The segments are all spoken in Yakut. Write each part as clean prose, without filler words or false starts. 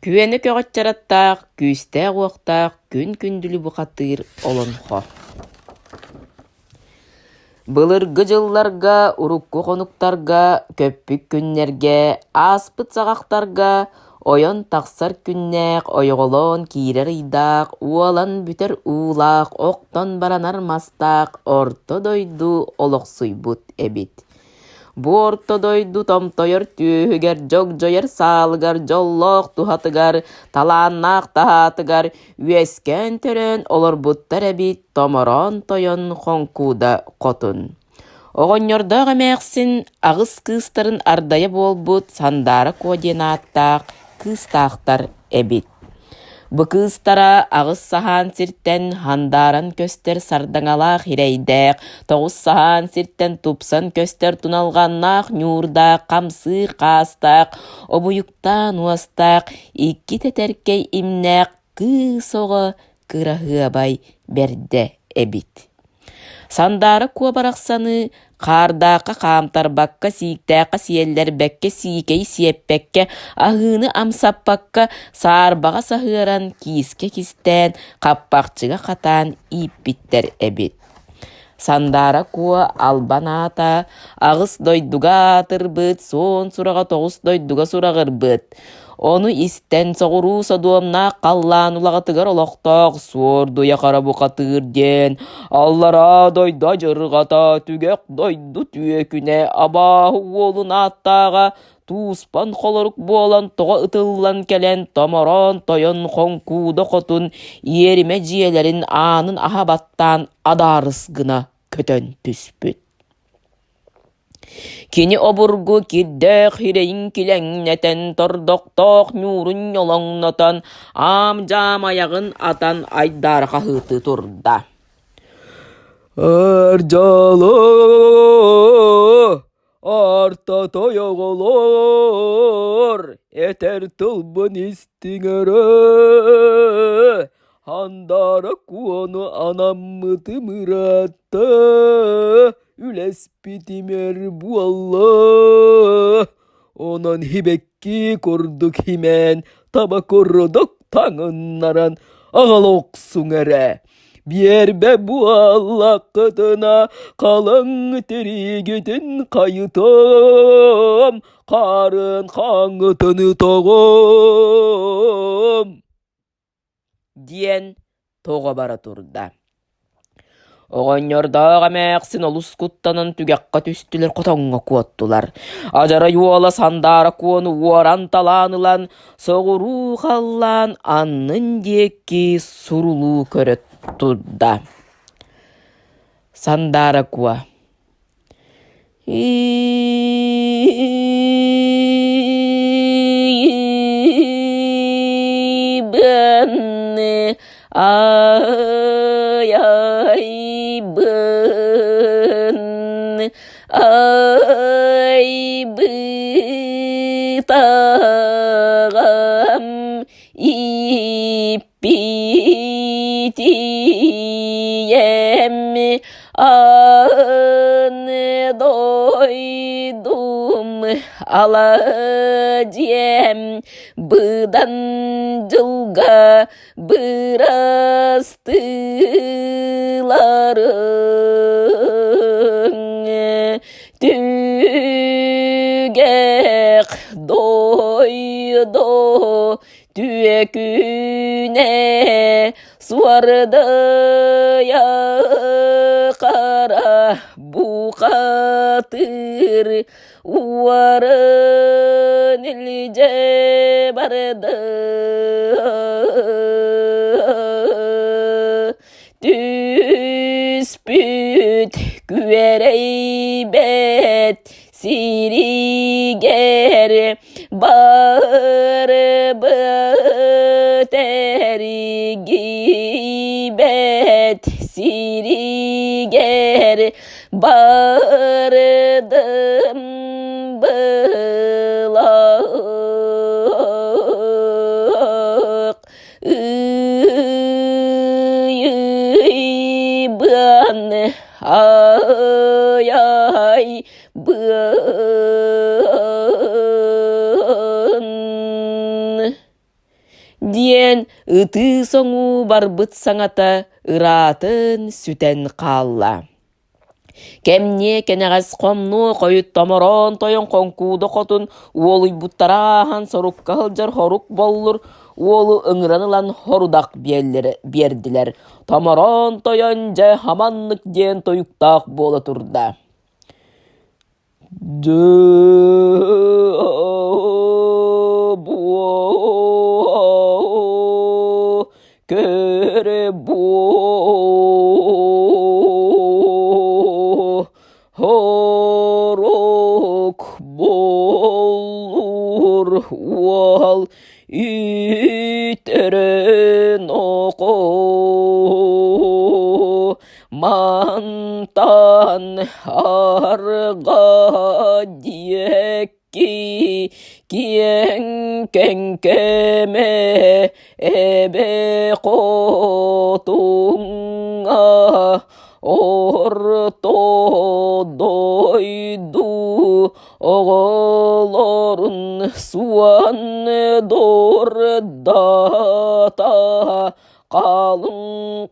Күөнэ көҕөччөр аттаах, күүстээх-уохтаах күн күндүлү бухатыыр олоҥхо Былыргы дьылларга, урукку хонуктарга, көппүт күннэргэ, ааспыт саҕахтарга ойон тахсар күннээх, ойоҕолоон киирэр ыйдаах, уолан бүтэр уулаах, охтон баранар мастаах орто дойду олохсуйбут эбит. Бу орто дойду томтойор түөһүгэр, дьогдьойор саалыгар, дьоллоох туһатыгар, талааннаах таһаатыгар үөскээн-төрөөн олорбуттар эбит томороон тойон Хоҥкууда хотун. Оҕонньордоох эмээхсин аҕыс кыыстарын ардайа буолбут Сандаара Куо диэн ааттаах кыыстаахтар эбит. Бу кыыстара аҕыс саһаан сиртэн хандааран көстөр сардаҥалаах ирэйдээх, тоҕус саһаан сиртэн тупсан көстөр туналҕаннаах ньуурдаах, хамсыыр хаастаах, обуйуктаан уостаах, икки тэтэркэй имнээх кыыс оҕо кыраһыабай бэрдэ эбит. Сандаара Куо барахсаны хаардаахха хаамтарбакка, сииктээххэ сиэллэрбэккэ, сиикэйи сиэппэккэ, аһыыны амсаппакка, саарбаҕа саһыаран, киискэ кистээн, хаппахчыга хатаан ииппиттэр эбит. Сандаара Куо албан аата аҕыс дойдуга аатырбыт, суон сураҕа тоҕус дойдуга сураҕырбыт. Ону истэн соҕуруу содуомнаах халлаан улаҕатыгар олохтоох суордуйа хара бухатыыр диэн аллараа дойду адьырҕата, түгэх дойду түөкүнэ, абааһы уолун ааттааҕа тууспан холорук буолан тоҕо ытыллан кэлэн томороон тойон хоҥкууда хотун иэримэ дьиэлэрин аанын аһа баттаан адаарыс гына көтөн түспүт. Кини обургу кирдээх сирэйин килэҥнэтэн, тордохтоох ньуурун ньолоҥнотон, аам-дьаам айаҕын атан айдаара хаһыытыы турда: «Эр дьолу, орто тойоҕолоор, этэр тылбын истиҥ эрэ, Хандаара Куону анаммытым ыраатта, үлэспитимэр буолла. Онон һибэкки курдук һимээн, таба курдук таҥыннаран аҕала охсуҥ эрэ. Биэрбэ буоллаххытына халыҥ тириигитин хайытыам, хаарын хаҥытын тоҕуом диэн тоҕо бара турда. Оҕонньордоох эмээхсин олус куттанан түгэххэ түстүлэр, хотоҥҥо куоттулар. Адьарай уола Сандаара Куону уоран-талаан ылан, соҕуруу халлаан аннын диэки сурулуу көрө турда. Сандаара Куо Ибн айбын айбытаҕам Ииппитиэм аны дойдум ала дьиэм быдан дьылга бырастыыларыҥ түгэх дойду Түөкүнэ суордайа хара бухатыыр уоран илдьэ барда. Түспүт күөрэйбэт сиригэр барбыт эргийбэт сиригэр бардым былаах Ыйбын ай-ай быан. Диэн ытыы-соҥуу барбыт саҥата ыраатын сүтэн хаалла. Кэмниэ кэнэҕэс хомнуо хойут томороон тойон хоҥкууда хотун уолуйбуттара ааһан сорукка сылдьар хорук боллур уолу ыҥыран ылан хорудах биэрдилэр. Томороон тойон дьэ хаманнык диэн тойуктаах буола турда. Дьэ-буо көрө-буо хорук буоллур уол үтөрөн око Мантан арҕаа диэки киэҥ кэҥкэмэ эбэ хотуҥҥа орто дойду оҕолорун суон дурдата халыҥ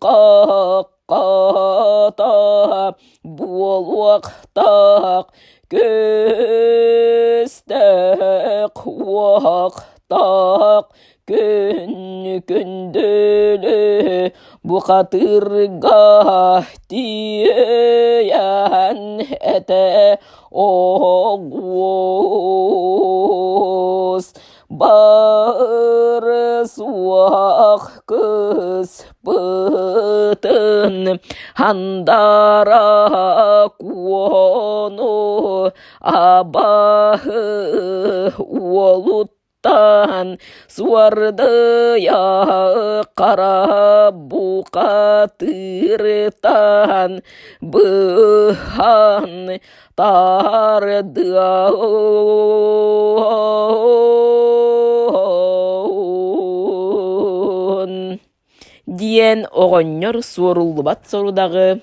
хаххата буолуохтаах күстээх уохтаах күн күндүлү бухатыырга тиийэн этэ оҕус Барысуох кыыспытын Хандара куону абаһы уолуттан Суордыйа хара бухатыыртан быһан Тардыан диэн оҕонньор суоруллубат сорудаҕы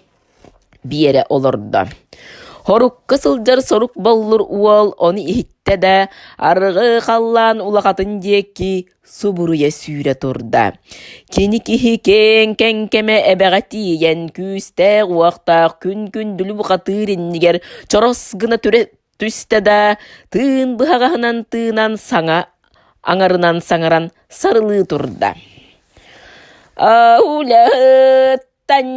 биэрэ олордо. Хорукка сылдьар сорук боллур уол ону иһиттэ да, арҕыы халлаан улахатын диэки субуруйа сүүрэ турда. Кини киһи киэҥ кэҥкэмэ эбэҕэ тиийэн, күүстээх-уохтаах күн-күндүлү бухатыыр иннигэр чорос гына түрэ түстэ да, тыын быһаҕаһынан тыынан саҥа аҥарынан саҥаран сарылыы турда. «Аулаһыттан,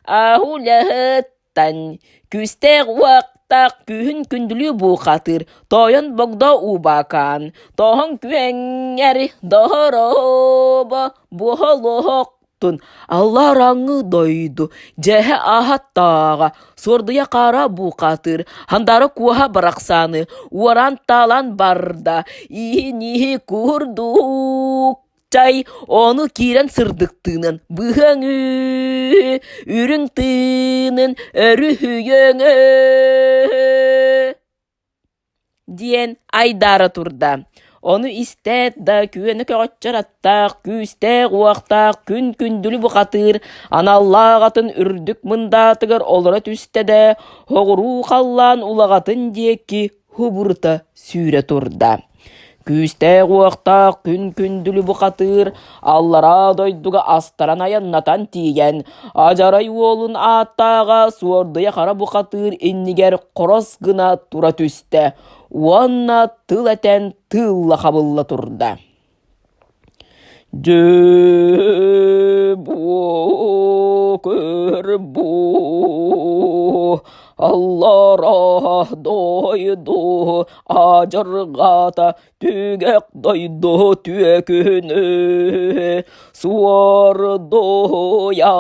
аулаһыт Тан күүстээх уохтаах күүһүн күндүлүү буухатыыр, тоойон богдо уубаакаан, тооһон күөҥҥэр доһоробо буоһолоһохтун, алларааҥҥы дойду, дьэһэ аһаттааҕа, суордуйа хаара буухатыыр, хандаара куоһа барахсааны, уораан таалаан барда, иһин-иһи курдук Чай, ону киирэн сырдык тыынын быһыаҥ үрүҥ тыынын өрүһүйүөҥ диэн айдаара турда. Ону истээт да күөнэ көҕөччөр аттаах, күүстээх-уохтаах күн күндүлү бухатыыр аналлаах атын үрдүк мындаатыгар олоро түстэ да, хоҕуруу халлаан улаҕатын диэки хубурута сүүрэ турда. Күүстээх-уохтаах күн күндүлү бухатыыр аллараа дойдуга астаран айаннатан тиийэн, адьарай уолун ааттааҕа Суордуйа Хара бухатыыр иннигэр хорос гына тура түстэ уонна тыл этэн тыылла хабылла турда. Дьэ бу көр бу аллараа дойду адьырҕата түгэх дойду түөкүнү суордуйа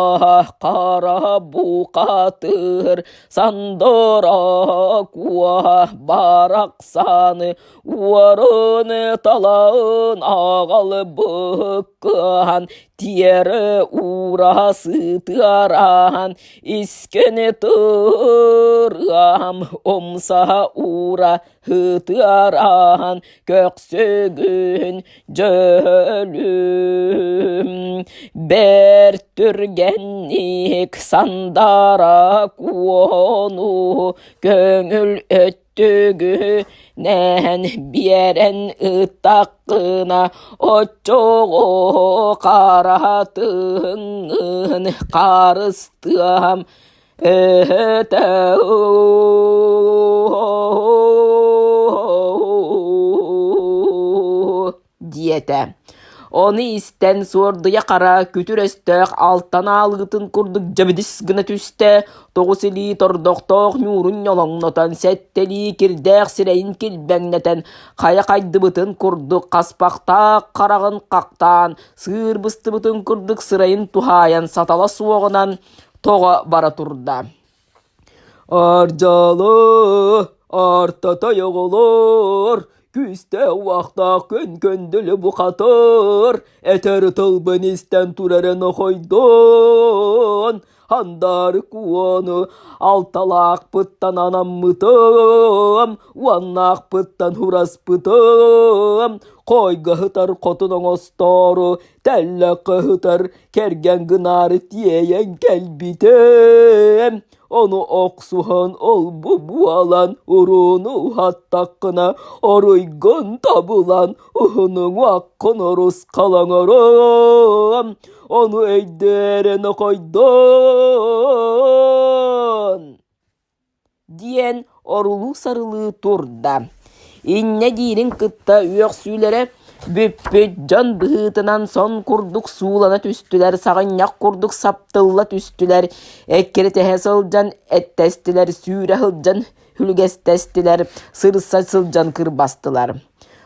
хара бухатыр сандора куо барахсаны Уорун талаын аҕалбыккыан тиэрэ уура сытыараан искэни тыынын. ырыам умса уура ытыараан көхсүгүн дьөлүм бэрт түргэнник сандара куону көҥүл өттүгүнэн биэрэн ыттаххына оччоҕо харатыҥҥын харыстыам этэ диэтэ. Ону истэн Суордуйа Хара күтүр өстөөх алтан аалыытын курдук дьэбидис гына түстэ, тоҕус илии тордохтоох ньуурун ньолоҥнотон, сэттэлии кирдээх сирэйин килбэҥнэтэн, хайа хайдыбытын курдук хаспахтаах хараҕын хахтаан, сыыр быстыбытын курдук сырайын туһаайан сатала суоҕунан тоҕо бара турда. Ардьалы, артатай оҕолор, күүстээх-уохтаах күн көндүлү бухатыр, этэр тылбын истэн турар нохойдон, хандаары куону алталаахпыттан анаммытым, уоннаахпыттан хураспытым, хойго сытар хотун оҥостоору, тэллэххэ сытар кэргэн гынаары тиэйэн кэлбитим. Ону охсуһан ол-бу буолан урууну уһаттаххына оруйгун табылан уһунуҥуоххун урусхалаҥарым. Ону өйдөөрө нохойдон диэн орулуу-сарылыы турда. Инньэ диирин кытта үөхсүүлэрэ бүппүт дьон быһыытынан сон курдук суулана түстүлэр, саҕынньах курдук саптылла түстүлэр, эккирэтэһэ сылдьан эттэстилэр, сүүрэ сылдьан хүлүгэстэстилэр, сырса сылдьан кырбастылар.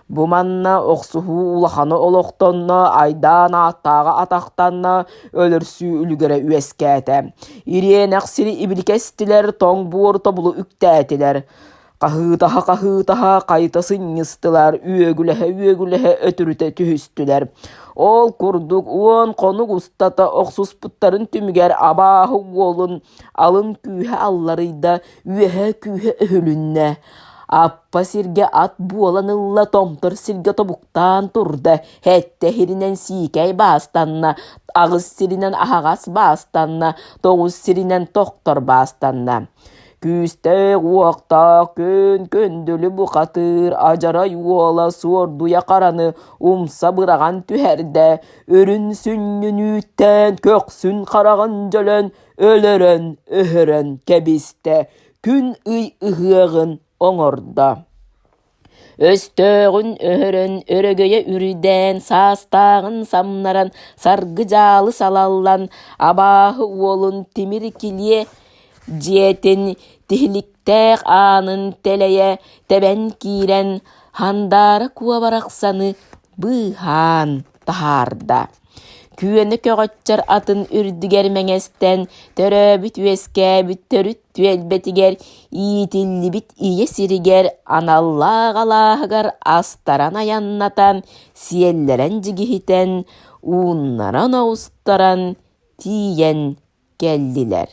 Бу манна охсуһуу улахана олохтонно, айдаан ааттааҕа атахтанна, өлөрсүү үлүгэрэ үөскээтэ. Ириэнэх сири ибиликэстилэр, тоҥ буору тобулу үктээтилэр. Хаһыытаһа-хаһыытаһа хайыта сынньыстылар, үөгүлэһэ-үөгүлэһэ өтүрүтэ түһүстүлэр. Ол курдук уон хонук устата охсуспуттарын түмүгэр абааһы уолун алын күүһэ алларыйда, үөһэ күүһэ өһүлүннэ. Аппа сиргэ ат буолан ылла, томтор сиргэ тобуктаан турда, сэттэ сиринэн сиикэй баастанна, аҕыс сиринэн аһаҕас баастанна, тоҕус сиринэн тохтор баастанна. Күүстээх-уохтаах күн күндүлү бухатыыр адьарай уола Суордуйа Хараны умса быраҕан түһэрдэ, үрүн сүнньүн үүттээн көхсүн хараҕын дьөлөн өлөрөн өһөрөн кэбистэ, күн-ый ыһыаҕын оҥордо. Өстөөҕүн өһөрөн, өрөгөйө үрдээн, саастааҕын самнаран, саргы-дьаалы салаллан, абааһы уолун тимир килиэ дьиэтин тиһиликтээх аанын тэлэйэ тэбэн киирэн, Хандаара Куо барахсаны быыһаан таһаарда. Күөнэ көҕөччөр атын үрдүгэр мэҥэстэн, төрөөбүт-үөскээбит төрүт түөлбэтигэр, иитиллибит ийэ сиригэр аналлаах алааһыгар астаран айаннатан, сиэллэрэн дьигиһитэн, ууннаран оҕустаран тиийэн кэллилэр.